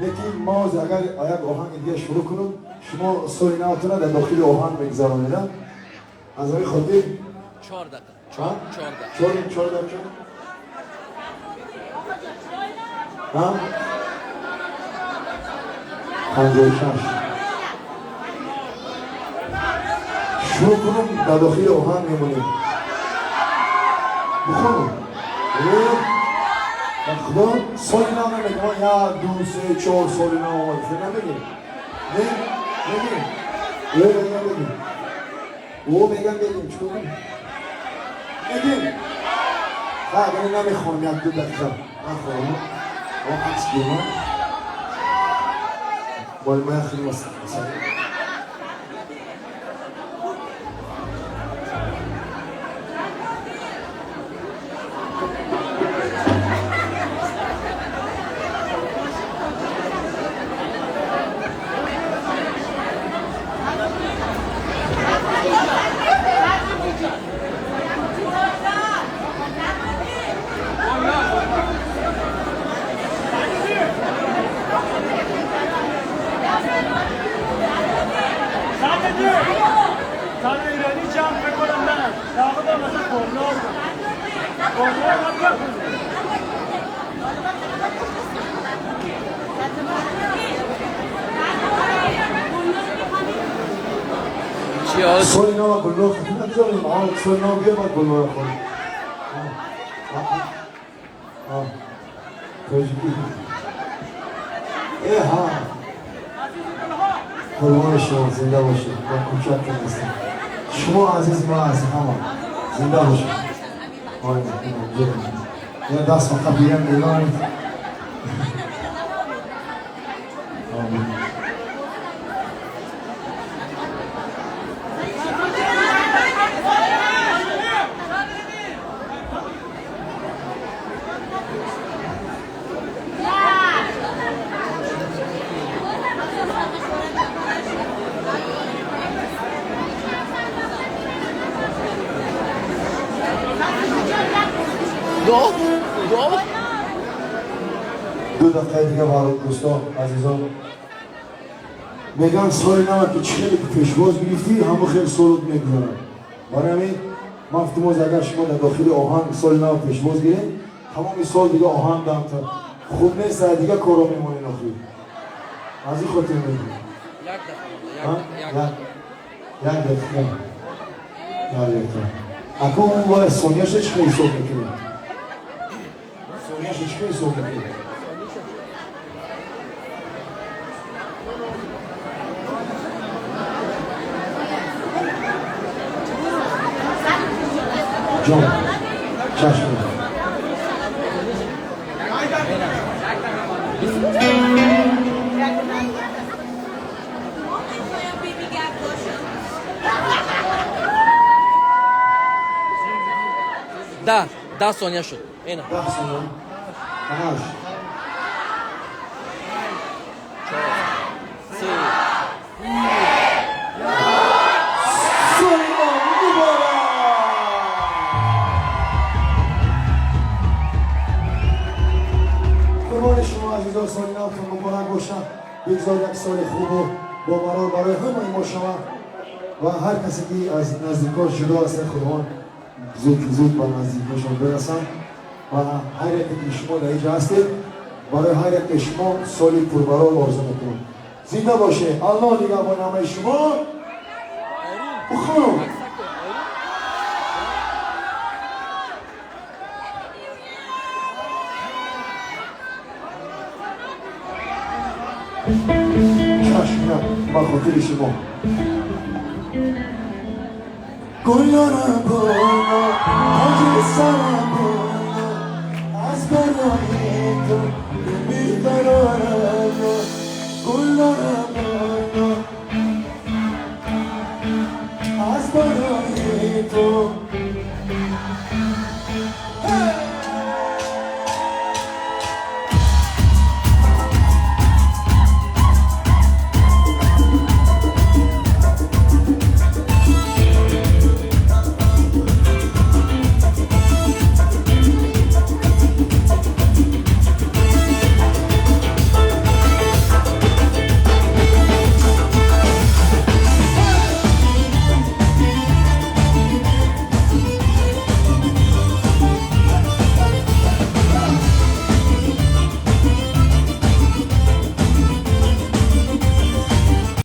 лекин мо агар як оҳанги дига шурӯъ кунем, шумо соли навтона дар дохили оҳанг мегузаронед. Аз ҳамин хотир 4 дақиқа. 4 дақиқа. Ҳа? 56. Шурӯъ кунем, дар дохили оҳанг мемонем. Бихонем. Худо соли нав намегӯм, 1, 2, 3, 4 соли нав омад. Намегӯм. Не? Мегӯм. О мегӯм, мегӯм. О мегӯм, мегӯм. Чӣ кунем? Мегӯм. Ха, агар намехонам 1-2 дақиқа. Нахонам. О, акс гирам. Бои моя хеле масалан. соли нав гулнор нагузорем, соли нав бия баъд гулнор хонем. Тоҷикӣ. Э ҳа. Қурбони шумо, зинда бошед. Ман кӯчакам ҳастам. Шумо азиз ма аз ҳама. Зинда бошед. Ой, я даст фақат бигирам эълон. Амин. دو دو. 2 дақиқаи дига, дӯстон, азизон, мегӯянд, соли нава ки чӣ хеле пешвоз гирифтӣ, ҳамон хел солот мегузарад. Барои ҳамин ман гуфтам, оз агар шумо дар дохили оҳанг соли нав пешвоз гиред, тамоми сол дига оҳанг дамта хуб нест, дига коро мемонед охир. Аз ин хотир мегӯям. Як дақиқа, як дақиқа. Акун вай сонияша чӣ хел ҳисоб мекунем? Сонияша чӣ хел ҳисоб мекунем? Ҷон, чашм. 10 10 сония шуд ина. 10 сония, ҳашт. Се. Соли нав муборак! Қурбони шумо, азизон, соли навтон муборак бошад. Бигзор як соли хубу бомарор барои ҳамаи мо шавад ва ҳар касе ки аз наздикош ҷудо ҳастанд, Худованд зуд зуд ба наздикошон бирасанд. Ва ҳар яке ки шумо дар инҷа ҳастед, барои ҳар яке шумо соли пурбарор орзу мекунам. Зинда бошед, Аллоҳ нигаҳбони ҳамаи шумо. Уху. Чашм, ба хотири шумо. Гулнора, гулно, тоҷи сарам гулно, аз барои